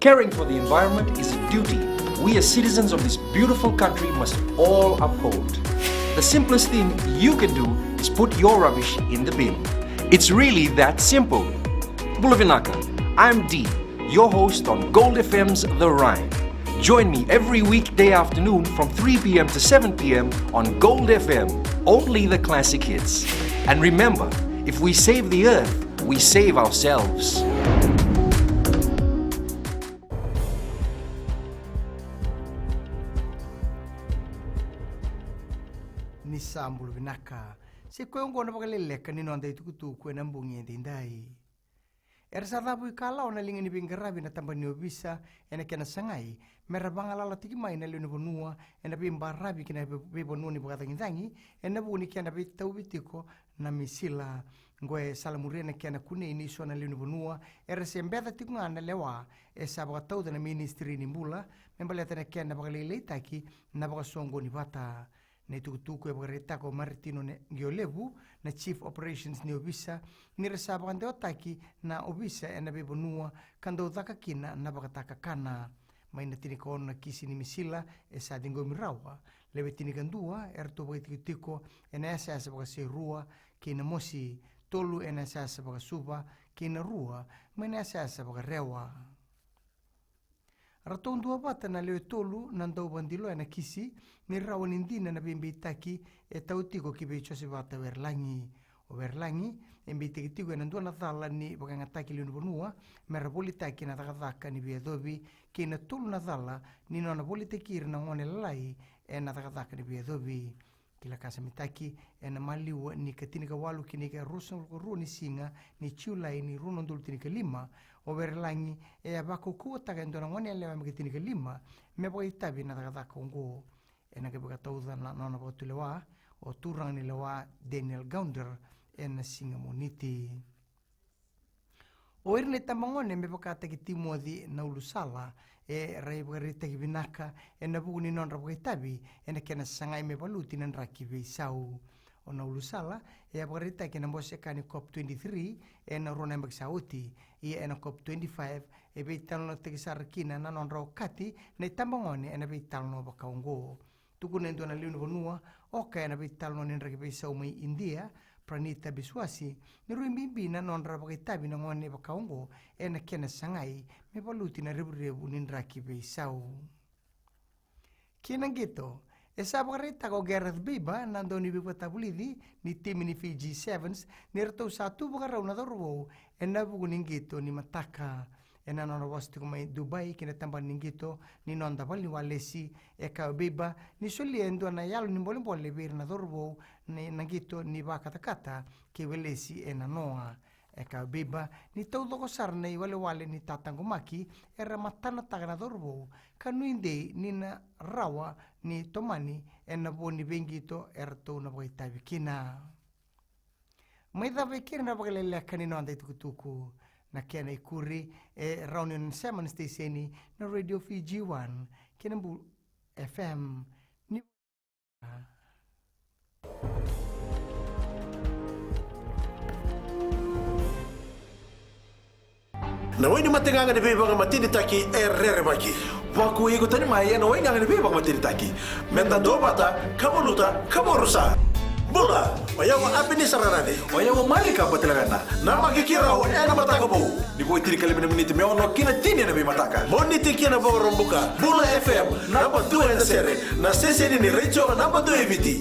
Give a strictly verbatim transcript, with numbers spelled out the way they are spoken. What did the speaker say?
Caring for the environment is a duty we as citizens of this beautiful country must all uphold. The simplest thing you can do is put your rubbish in the bin. It's really that simple. Bula vinaka, I'm Dee, your host on Gold F M's The Rhyme. Join me every weekday afternoon from three p.m. to seven p.m. on Gold F M, only the classic hits. And remember, if we save the earth, we save ourselves. Ni sa bula vinaka. Sa i koya oqo na vakaleleka ni noda itukutuku ena bogi edaidai. Era sa cavuikalawa na liga ni veiqaravi na tabana ni ovisa ena kena sagai me ra vagalalataki mai na lewe ni vanua ena veibaravi ki na veivanua ni vakacagicagi ena vuku ni kena veitauvi tiko na misila. Oqo e salamuria na kena kunei ni so na lewe ni vanua era se beca tiko ga na lewa e sa vakatauca na Minisitiri ni Bula me baleta na kena vakalailaitaki na vakasoqoni vata. Na itukutuku e vakaraitaka o Maritino Qiolevu, na Chief Operations ni ovisa, ni ra sa vakadewataki na ovisa ena veivanua ka dau caka kina na vakatakakana. Mai na tinikaono na kisi ni misila e sa ciqomi rawa, lewe tinikadua eratou vakaitikotiko ena yasayasa vakaSerua kei Namosi, tolu ena yasayasa vakaSuva kei Narua mai na yasayasa vakaRewa. Ratou duavata na lewe tolu na dauvakadiloya na kisi ni rawa ni dina na veibeitaki e tau tiko ki vei Josevata Werelagi. O Werelagi e beitaki tiko ena dua na cala ni vakayagataki lewe ni vanua me ra volitaki ena cakacaka ni veiyacovi kei na tolu na cala ni nona volitaki ira na gone lalai ena cakacaka ni veiyacovi. Kila ka sa mitaki, ena maliwa ni ka tinikawalu ki na ka ruasagavulu ka rua ni siga ni Julai ni rua na udolu tinikalima, o Werelagi e a vakaukauwataka e dua na gone yalewa me ka tinikalima me vakaitavi ena cakacaka oqo. Ena ka vakatauca na nona vakatulewa o turaga ni lewa Daniel Gounder ena siga Moniti. O ira na itabagone me vakataki Timoci Naulusala era ivakaraitaki vinaka ena vuku ni nodra vakaitavi ena kena sagai me valuti na draki veisau. O Naulusala e a vakaraitaki ena bose ka ni COP twenty-three ena rua na yabaki sa oti. Ia ena COP twenty-five e veitalanoataki sara kina na nodra okati na itabagone ena veitalanoa vakaoqo. Tukuna e dua na lewe ni vanua oka ena veitalanoa ni draki veisau mai Idia, Pranita Biswasi, ni rui bibi na nodra vakaitavi na gone vakaoqo ena kena sagai me valuti na revurevu ni draki veisau. Ki na qito, e sa vakaraitaka o Gareth Baber na dauniveivakatavulici ni timi ni Fiji Sevens ni ratou sa tu vakarau na cauravou ena vuku ni qito ni mataka. Ena nona vosa tiko mai Dubai ki na tabana ni qito ni noda valeniwalesi, e kaya o Baber ni solia e dua na yalo ni bolebole vei ira na cauravou na qito ni vakatakata kei Welesi ena noa. E kaya o Baber ni taucoko sara na iwalewale ni tataqomaki era matanataka na cauravou ka nuidei ni na rawa ni tomani ena vo ni veiqito eratou na vakaitavi kina. Mai cava e keri na vakaleleka ni noda itukutuku. Na kena ikuri e rawa ni o ni sema na siteseni na Radio Fiji One kei na Bula F M. Ni Na wai ni mategaga ni veivakamatenitaki e rerevaki. Vakuai iko tani mai ena waigaga ni veivakamatenitaki. Meda duavata, ka valuta, ka vakarusa. Bula, o yau o Apenisa Rarace. O yau o Malika Batilavena. Na Makikirau ena Mataka Vou. Ni vo e tinikalima na miniti me ono ki na tini ena veimataka. Moniti ki na Vakaraubuka. Bula F M, naba dua ena sere. Na siteseni ni retio naba dua e Viti.